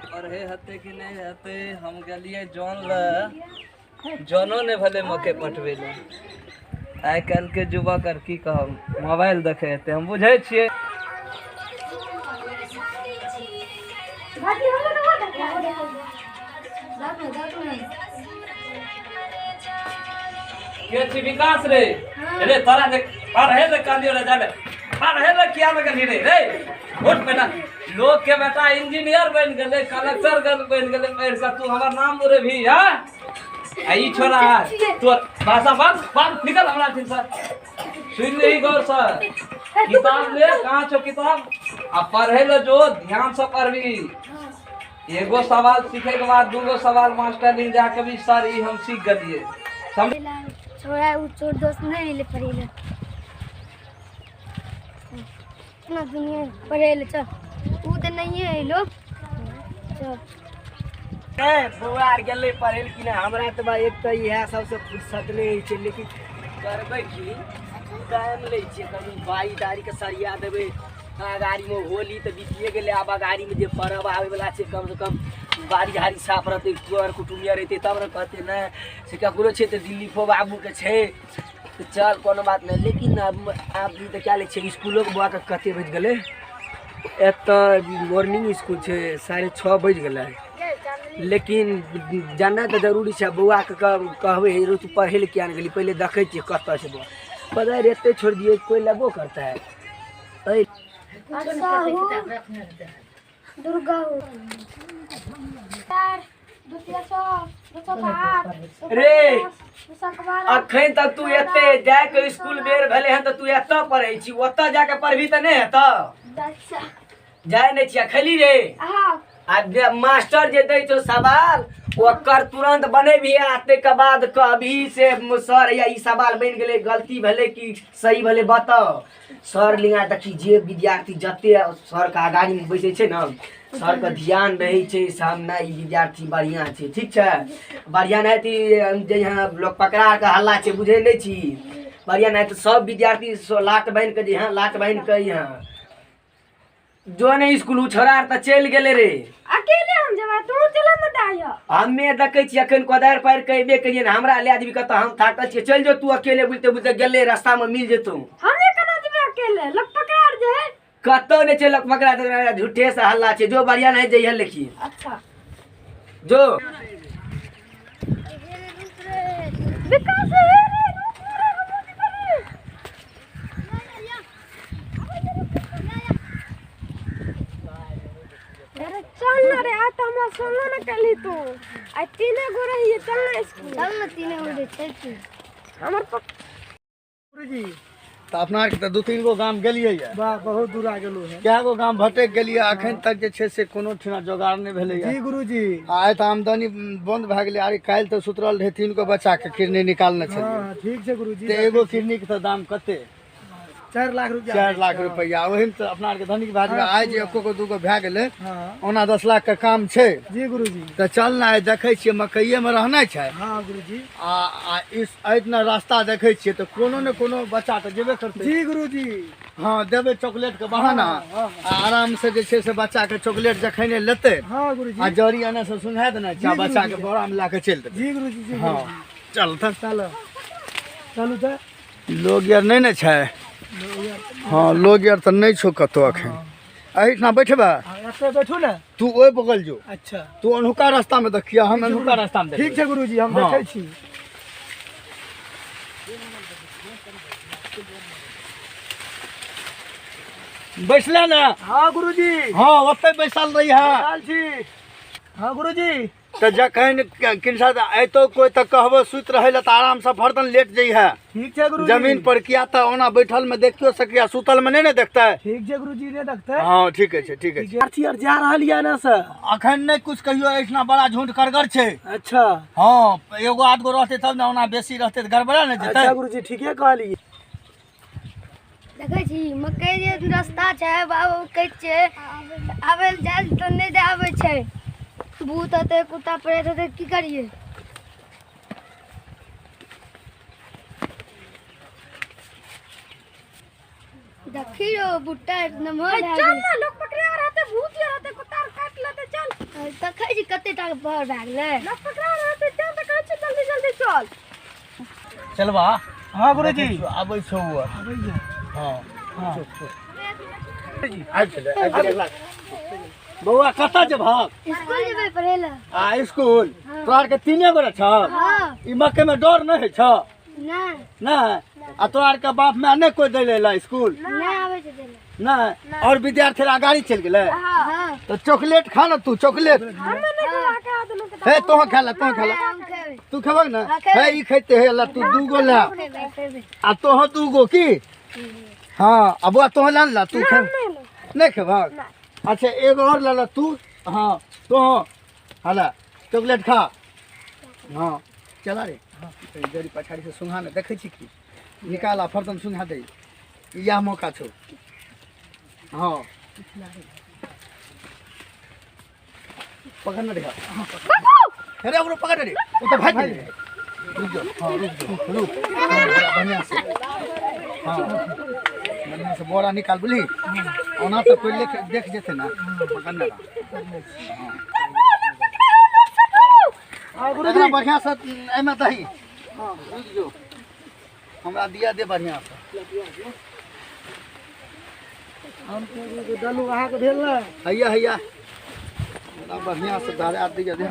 पढ़े हेतै कि नहि हेतै। हम गेलियै जन लए, जनो नहि भेलै मकइ पटबै लए। आइ काल्हिके युवक आर की कहब, मोबाइल देखै हेतै, हम बुझै छियै। के छी विकास रे? रे तोरा देख, पढ़े ले कहलियो रे, जाने पढ़े ले किया ने गेली रे? रे उठ बेटा, लोग के बेटा इंजीनियर बन गेलै, कलेक्टर बन गेलै पढ़ के, तू हमर नाम बोले भी। हां, आ ई छोरा तोर भाषा बंद बंद, निकल हमरा थिन सर। सुन ले गौर सर, किताब ले, कहाँ छो किताब? आ पढ़े ले जो, ध्यान से पढ़बी। एगो सवाल सीखे के बाद दूगो सवाल मास्टर दिन जाके भी सर ई हम सीख गेलिए। छोड़ा उ चोर दोस्त नहीं ले पढ़े ले, इतना दुनिया पढ़े ले। चल, उ तो नहीं है लोग, चल। ए बौआ आर गेलै पढ़ै लए कि नहि? हमरा तऽ बा एक तऽ इएह सबसँ फुर्सत नहि होइ छै, लेकिन करबै की, टाइम लै छियै। कभी बाड़ी ताड़ीके सरिया देबै अगाड़ीमे। होली तऽ बीतिए गेलै, आब अगाड़ीमे जे पर्व आबैवला छै, कमसँ कम बाड़ी झाड़ी साफ रहतै, कर कुटुम्ब आर अयतै तब ने कहतै नहि से ककरो छै तऽ दिलीपो बाबूके छै। तऽ चल, कोनो बात नहि। लेकिन आब आब ई तऽ कए लै छियै। इसकुलोके बौआके कतेक बाजि गेलै? एतऽ मॉर्निंग इसकुल छै, 6:30 बाजि गेलै, लेकिन जेनाइ तऽ जरूरी छै। बौआके कहबै, हे रौ, तू पढ़ै लए किया नहि गेली? पहिले देखै छियै कतऽ छै बौआ। पढ़ै एते छोड़ि दियै, कोइ लेबो करतै? अइ दुर्गा रे, अखन तक तू एते जाके इसकुल बेर भेलै हन तऽ तू एतऽ पढ़ै छी, ओतऽ जाके पढ़बी तऽ नहि हेतौ। जाइ नहि छियै? खैली रे? आ जे मास्टर जे दै छौ सवाल, ओकर तुरंत बनेबही आ ताहिके बाद कहबही से सर या ई सवाल बनि गेलै, गलती भेलै कि सही भेलै बताउ। सर लिंगा देखी, जे विद्यार्थी जते सरके अगाड़ीमे बैसै छै ने, सरके ध्यान रहै छै से हम नहि ई विद्यार्थी बढ़िआँ छै। ठीक छै, बढ़िआँ नहि तऽ जे यहाँ लोक पकड़ा कऽ हल्ला छै, बुझै नहि छी? बढ़िआँ नहि तऽ सब विद्यार्थी लाट बान्हि कऽ जे यहाँ लाट बान्हि कऽ यहाँ जो नहि इसकुल। उ छोड़ा आर तऽ चलि गेलै रे। अकेले हम जेबै, तू चल न दाय। हमे देखै छियै, अखन कोदारि पारि कऽ अयबे करियै ने, हमरा लए जेबी कतऽ? हम थाकल छियै, चलि जो तू अकेले। बुझते बुझते गेलै, रास्तामे मिल जेतौ। हमे केना जेबै अकेले? लोग पकड़ा जे है। कतौ नहि छै लोक पकड़ा देतै, झूठे से हल्ला छै। जो, बढ़िया नहि जइहे लेकिन। अच्छा। जो। विकास हे रे, रुक रे, हमहूँ जेबै रे। अरे चल ना रे, आ तो हमरा सुनलो ना कली तू। आई तीने गो रहिए, चल ना स्कूल। चल ना, तीने गो रे चल तू हमर गुरुजी। तऽ अपना आरके तऽ दू तीन गो गाम गेलियै यऽ। वाह, बहुत दूर आ गेलहुँ हेँ। कए गो गाम भटकि गेलियै, अखन तक जे छै से कोनो ठिना जोगाड़ नहि भेलैया। जी गुरुजी। आ आइ तऽ आमदनी बन्द भए गेलै। अरे काल्हि तऽ सुतरल रहै, तीन गो बच्चाके किडनी निकालने छलियै। हँ, ठीक छै गुरुजी। तऽ एगो किडनीके तऽ दाम कते? 4 लाख रुपया। 4 लाख रुपैआ। ओहिमे तऽ अपना आरके धनिक भए जेबै। आइ जे एको गो दूगो भए गेलै, ओना 10 लाखके काम छै। जी गुरुजी। तऽ चल ने, आइ देखै छियै मकइएमे रहनाइ छै। हँ गुरुजी। आ आ इस एहिना रास्ता देखै छियै तऽ कोनो ने कोनो बच्चा तऽ जेबे करतै। जी गुरुजी। हँ, देबै चॉकलेटके बहाना आ आराम से जे छै से बच्चाके चॉकलेट जखने लेतै हँ गुरुजी। आ जड़ी एने से सुंघा देना छै, आ बच्चाके बोरामे लए कऽ चलि देबै। जी गुरुजी, जी। हँ, चल तऽ। चलो, चलू तऽ। लोग यार नहि ने छै। हँ, लोग यार तऽ नहि छौ कतहु अखन। एहिठाम बैठबै। हँ, एतऽ बैठू ने। तू ओहि बगल जो। अच्छा। तू अनुका रास्तामे देखियऽ, हम अनुका रास्तामे ठीक छै गुरुजी, हम देखै छी। बैसले ने? हँ गुरुजी। हँ, ओतहि बैसल रही है। बैठल छी, हँ गुरुजी। तऽ जखन किनसा अयतौ कोइ तऽ कहबो सुति रहै लए, तऽ आरामसँ भरदन लेट जइहे। ठीक छै गुरुजी। जमीन पर, किया तऽ ओना बैठल मे देखियो सकैया, सुतल मे नहि ने देखतै। ठीक छै गुरुजी, नहि देखतै। हँ, ठीक छै, ठीक छै। विद्यार्थी आर जा रहल यऽ एने से। अखन नहि कुछ कहियो, एहिठिना बड़ा झुंड करगर छै। अच्छा। हँ, एगो आध गो रहतै तब ने, ओना बेसी रहतै तऽ गड़बड़ा ने जेतै। अच्छा गुरुजी, ठीके कहलियै। देखै छी मकई जे रास्ता छै बाबू, कहै छै आबै लए जाय तऽ नहि दे आबै छै। भूत हेतै, कुत्ता प्रेत हेतै, की करियै? देखी रो, भुट्टा नमहर भए चल गेल। ना, लोग पकड़े रहते, भूत रहते, कुत्ता काट लेते, चल। देखै छी कते टा पहर भए गेलै। लोक पकड़ा रहतै तें तऽ कहै छी जल्दी जल्दी चल। चलबा। हाँ गुरुजी। आबै छौ। हँ हाँ। आबि गेलै, आबि गेलै। बौआ कतऽ जेबहक? स्कूल जेबै पढ़ै लए। आ स्कूल तोरा आरके तीने गोरे छौ? हँ। ई मक्के में डर नहि होइ छौ? नहि। नहि? आ तोरा आरके बाप माय नहि कोइ दै लए स्कूल? नहि आबै छै दै लए। नहि? और विद्यार्थी ला गाड़ी चलि गेलै? हँ। तऽ चॉकलेट खा ने तू, चॉकलेट। हे तोह खा ले, तोह खा ले। हम खेबै। तू खेबक ने? हाँ, खेबै। हे ई खेते हे ला तू दूगो ला। खेबै खेबै। आ तोह दूगो की? हाँ आ बौआ तोह ला ला, तू खे नहीं खेबक? अच्छा एगो और ला ला तू। हाँ तोह हाला चॉकलेट खा। हाँ चला रे जरी पछाड़ी से सुंघा ने देखै छी की निकाल आ फरदम सुंघा दे, इएह मौका छौ। हाँ पकड़ न रे। अरे ओकरो पकड़ रे, ओ तऽ भागि गेलै। रुक जाओ, हाँ रुक जाओ, रुक बढ़िया से। हाँ बढ़िया से बोरा निकाल बुझली, ओना तऽ कोइ देख देख जेतै ने। पकड़ ने एकरा बढ़िया से एहिमे दही। रुक जो, हमरा दिया दे बढ़िया से। हम तो डलू अहाँके भेल ने? हैया हैया बढ़िया से धरा दिया दे।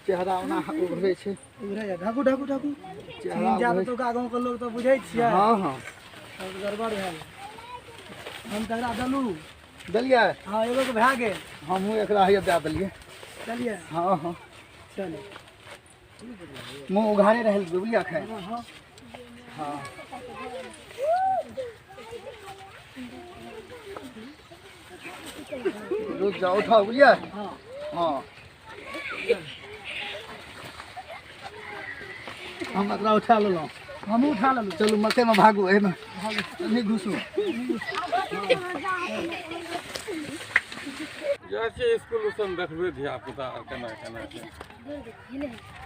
चेहरा ओना उभरे छै। उभरे जा, ढाकू ढाकू ढाकू। चेहरा जा उभरे। तो गाँव के लोग तो बुझै छियै। हाँ हाँ सब गड़बड़ भेल। हम तकरा डलू। देलियै? हाँ एगो के भए गेल। हमहूँ एकरा हैया दए देलियै। चलिए। हाँ हाँ चलो। मुँह उघारे रहल बुझलियै एखन। हाँ रुक जाओ, उठाओ बुझलियै। हाँ हम एकरा उठा लेलहुँ। हमहूँ उठा लेलहुँ। चलू मकइमे भागू, एहिमे नहि घुसू। जाइ छियै स्कूल उसन देखबै धिया पुता आर केना केना छै।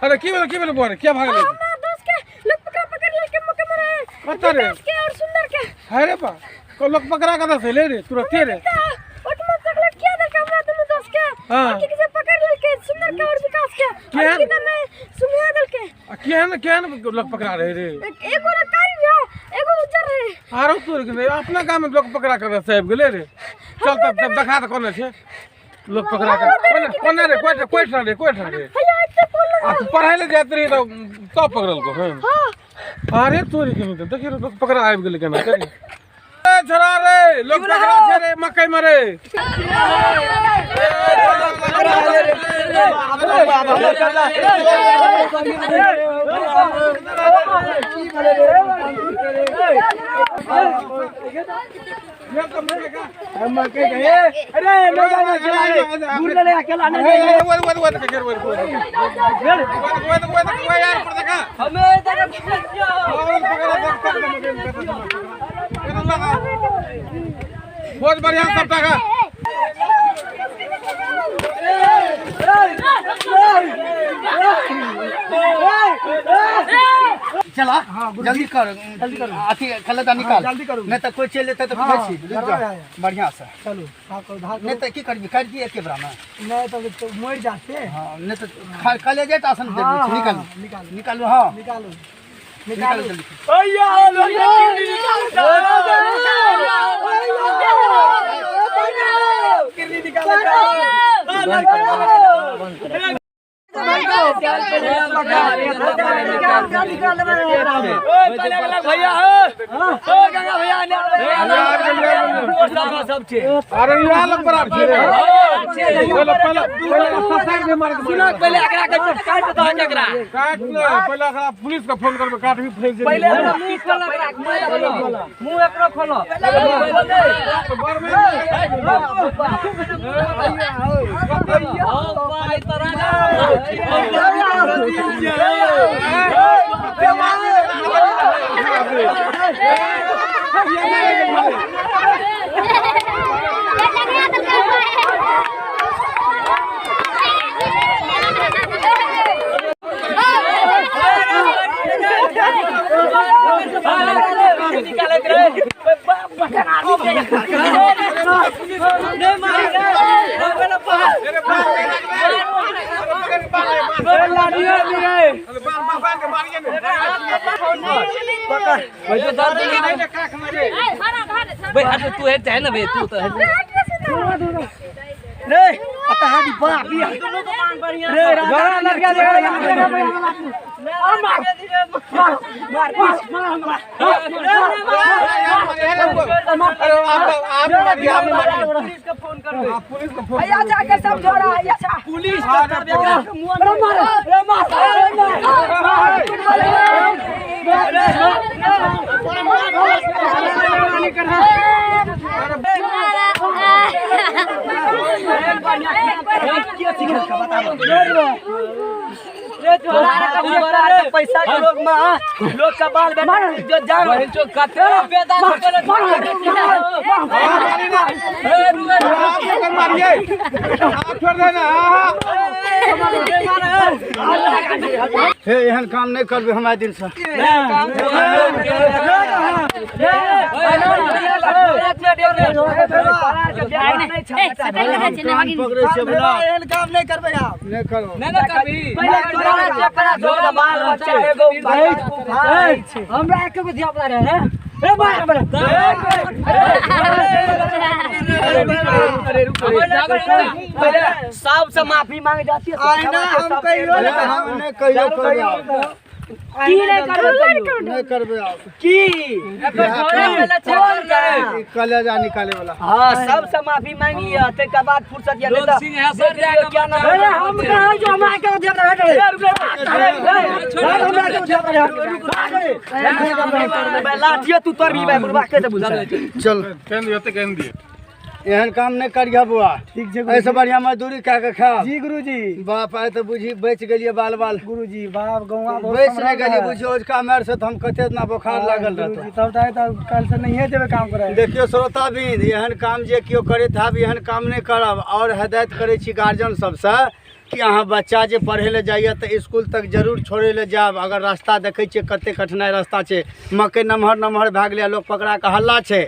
अरे की भेलै, की भेलै बौआ रे, किया भागलै? हमरा दोस्त के लोग पकड़ा पकड़ लेलकै मक्के में रहे। कतऽ रे? विकास के और सुंदर के। है रे बा, को लोग पकड़ा कतऽ से ले रे तुरते रे? ओटमा चॉकलेट किया देलकै हमरा दुनू दोस्त के? हाँ। और की से पकड़ लेलकै सुंदर के और विकास के। किया? और की में सुंघा देलकै। आ केहन केहन लोग पकड़ा रहे रे? एगो रंग कारी रहे, एगो उज्जर रहे। आरो तोर के नहीं, अपना गाँव में लोग पकड़ा कर से आबि गेलै रे। चल तब तब देखा तऽ कोने छै लोग पकड़ा कर। कोने कोने रे, कोइ कोइ ठाम रे, कोइ ठाम रे? हैया एते पोल आ तू पढ़ै लए जाइत रही तऽ तब पकड़लको हन? हां। अरे तोरी के नहीं देखी रे, लोग पकड़ा आबि गेलै केना करी। ए छोरा रे, लोग पकड़ा छै रे मकई में रे। अरे लोग दूर ले अकेला नहीं। बहुत बढ़िया सब टाका। चला जल्दी कर, जल्दी कर अथी खलदा निकाल। जल्दी करू। नहीं तो कोई चलि जेतै तऽ हाँ, बुझै छी। रुकि गड़बड़ जाओ है। बढ़िया से। चलू भाग करू, भाग नहीं करू। तऽ की करबी, काटि दिए एके बेरा में? नहीं तो मरि जाते। हाँ नहीं तो कलेजे आसन दे हाँ, दै छी। निकालू हाँ, निकालू। निकालू। हाँ निकालू निकालू निकालू। जल्दी। अरे यहाँ लोग बराबर छै रे। पहिले पहिले पहिले ससाई के मारे के सुनो पहिले एकरा के काट दह एकरा। काट ले पहिले एकरा पुलिस के फोन करबे, काट भी फैल जेतै। पहिले एकरा मुंह खोलो, मुंह एकरो खोलो। अरे बाल बाल बाल के मारिए ने। भाई दर्द नहीं भाई, हट तू, हट है ना भाई, तू तो हट। रे अता हादी बाप रे जोरा लड़का जोरा मार मार मार मार। अरे आप आप मारिए, आप मारिए। पुलिस को फोन कर, पुलिस को फोन। आया जाके सब जोड़ा आया जा पुलिस का कर रे मार रे मार रे पैसा के लोग मां लोग का बाल बेटा जो जान बहन चो कते बेदान आप लोग मारिए, आप छोड़ देना। हाँ। हे, एहन काम नहि करबै हमरा दिल से। कान पकड़ै छियै बोला। एहन काम नहि करबै आब। नहि करब। नहीं ना कभी। बाल बच्चा एगो हमरा एक गो धिया पुता रहे रे मार मार। पहले सबसे माफी मांगे जाती है। आईना हम कहियो अरे हम नहि कहियो करबै आब। की नहि करबै कहियो? नहि करबै आब। की ई कलेजा निकाले वाला। हाँ, सबसे माफी मांग लिया तकर बाद फुर्सत या नहीं लोग सिंहेश्वर जाके क्या नाम अरे हम कहाँ जो हमरा एक गो धिया पुता रहे हमरा एक गो धिया पुता रहे। लाठियो तू तोड़ भी भाई बुढ़वा के तो बोल। चल। केन दियो ते, केन दियो। एहन काम नहि करिह बौआ। ठीक छै। ऐसे बढ़िया मजदूरी कए के खा। जी गुरुजी। बाप आइ तऽ बुझी बचि गेलियै बाल बाल। गुरुजी बाप गौआ बहुत बचि नहि गेलियै बुझी, ओझका मारि से तऽ हम कते इतना बोखार लागल गुरुजी रहतौ। तब तऽ तब कल से नहिए जेबै काम करे। देखियौ श्रोताबिंद, एहन काम जे केओ करैत हैब, एहन काम नहि करब। आओर हदायत करै छी गार्जियन सबसँ कि अहाँ बच्चा जे पढ़ै लए जाइए तऽ इसकुल तक जरूर छोड़ै लए जायब। अगर रास्ता देखै छियै कते कठिनाइ रास्ता छै, मकइ नमहर नमहर भए गेलै, लोक पकड़ा कऽ हल्ला छै।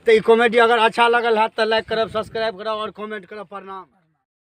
तऽ ई कॉमेडी अगर अच्छा लागल हैत तऽ लाइक करब, सब्सक्राइब करब आओर कमेंट करब। प्रणाम।